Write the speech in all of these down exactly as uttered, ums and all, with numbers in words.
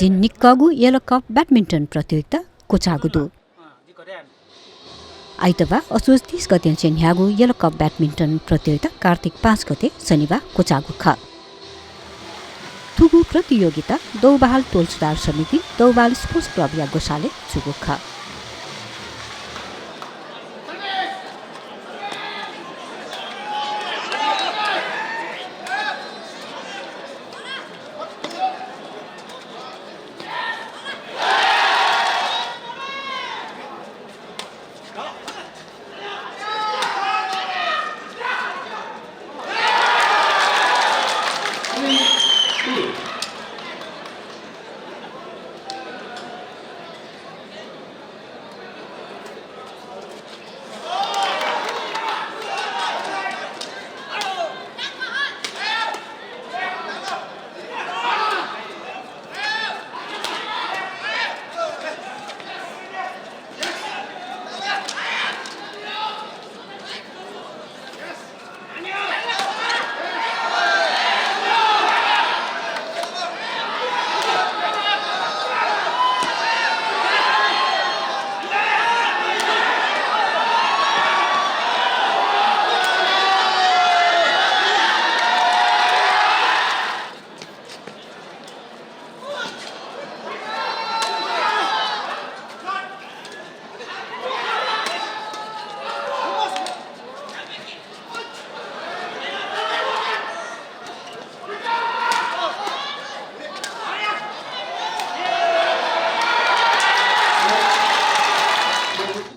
झिंनिक्कःगु यल cup badminton प्रतियोगिता क्वचाःगु दु। आइतबाः असोज तीस गतेनिसें न्ह्याःगु यल कप ब्याडमिन्टन प्रतियोगिता कार्तिक पाँच गते शनिबाः क्वचाःगु खः। थुगु प्रतियोगिता दौबहाल टोल सुधार समिति, दौबहाल स्पोर्ट्स क्लबया ग्वसालय् जूगु खः।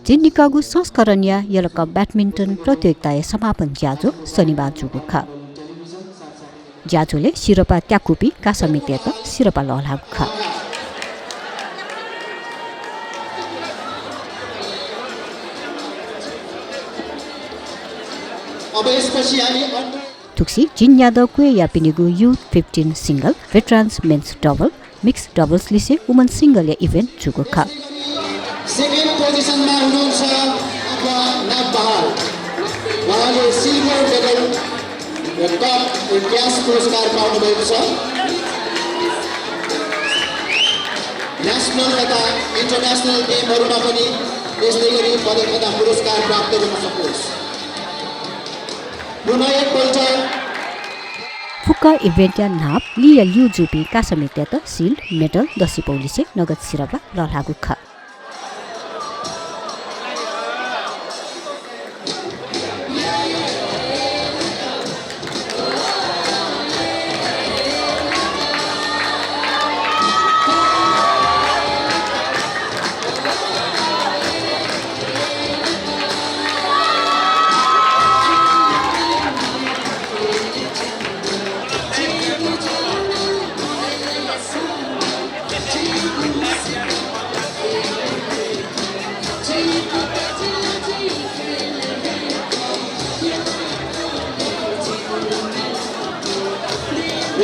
झिंनिक्कःगु संस्करणया यल कप ब्याडमिन्टन प्रतियोगिताया समापन ज्याझ्वः शनिबाः जूगु खः। ज्याझ्वलय् सिरपाः त्याकूपिं कासामितय्‌त सिरपाः लःल्हाःगु खः। अब यसपछि हामी अन्य थुक्सी झिंन्यादँ क्वय्‌यापिनिगु youth fifteen single, veterans men's double, mixed doubles लिसे women single या event जूगु खः। Second position मा हुनुहुन्छ अम्बा नागबहाल। उहाँले silver medal र cup र cash पुरस्कार पाउनुभएको छ। National तथा international game हरूमा पनि यस्तै गरी पदक तथा पुरस्कार प्राप्त गर्न सकोस्। पुनः एकपल्ट फुक्क event या न्हापा लिया ल्यू जूपिं कासामितय्‌त shield, medal, दसिपौ लिसे नगद सिरपाः लःल्हाःगु खः।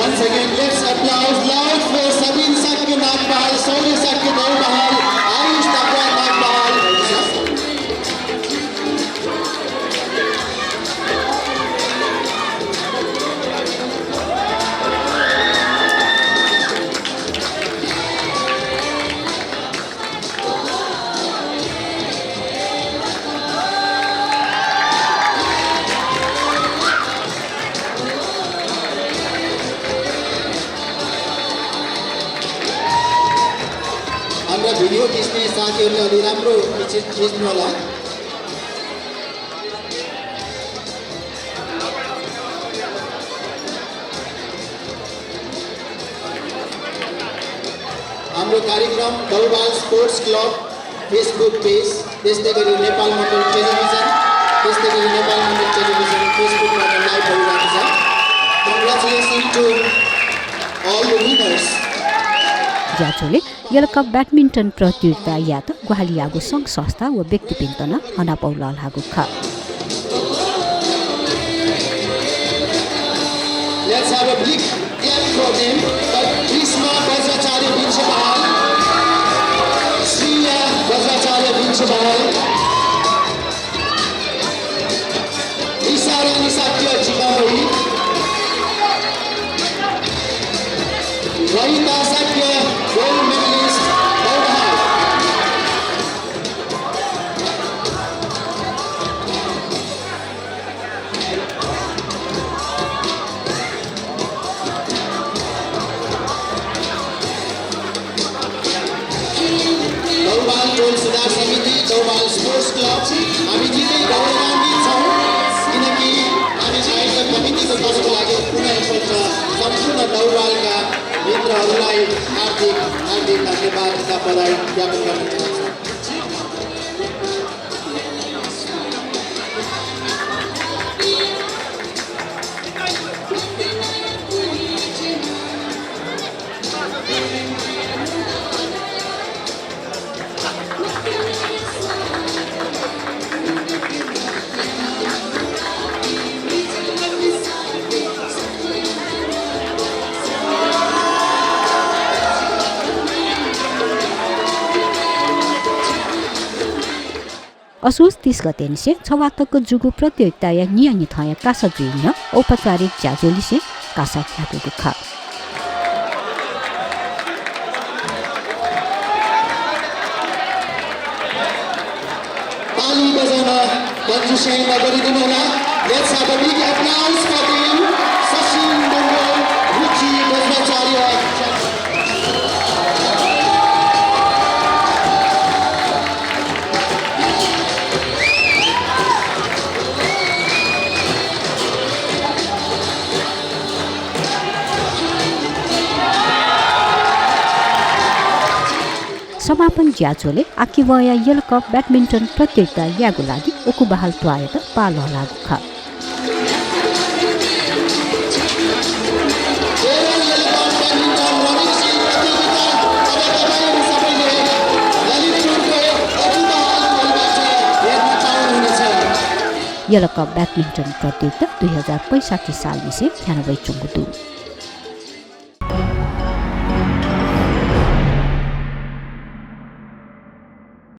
Once again, let's applause loud for Sabin Sakya Nagbahal, Saurya Sakya Nagbahal, Ayush Takwa Nagbahal. हाम्रा भिडियो खिच्ने साथीहरूले अलि राम्रो खिच-, खिच्नु होला। हाम्रो कार्यक्रम दौबाल स्पोर्ट्स क्लब Facebook page, त्यस्तै गरी नेपाल मण्डल टेलिभिजन, त्यस्तै गरी नेपाल मण्डल टेलिभिजन Facebook बाट live भइरहेको छ। Congratulations to all the winners। ज्याझ्वलय् यल कप ब्याडमिन्टन प्रतियोगितायात ग्वाहालि याःगु संघ संस्था व व्यक्तिपिन्त नं हनापौ लःल्हाःगु खः। Let's have a big clap for them. Grishma Bajracharya Vinchibahal, Shreya Bajracharya Vinchibahal, Isharani Sakya Jigambari, Rahita Sakya, toll सुधार समिति, दौबाल स्पोर्ट्स क्लब, हामी निकै गौरवान्वित छौँ, किनकि हामी आयोजक कमिटीको तर्फबाट पुनः एकपल्ट सम्पूर्ण दौबालका मित्रहरूलाई हार्दिक, हार्दिक धन्यवाद तथा बधाई ज्ञापन गर्न चाहन्छौँ। असोज तीस गतेनिसें छवाः तक जूगु प्रतियोगिताया न्हियान्हिथंया कासा जुइ न्ह्यः औपचारिक ज्याझ्वःलिसें कासा न्ह्याकूगु खः। ताली बजाउन कन्जुस्याइ नगरिदिनुहोला। Let's have a big applause for them, Sachin डंगोल, रुचि बज्राचार्य। समापन ज्याझ्वलय् आकिबंया यल कप ब्याडमिन्टन प्रतियोगिता यायेगु लागि उखुबहाल त्वाःयात पाः लःल्हाःगु खः। यल कप ब्याडमिन्टन प्रतियोगिता दुई हजार पैंसठ्ठी सालनिसें न्ह्यानावइच्वंगु दु।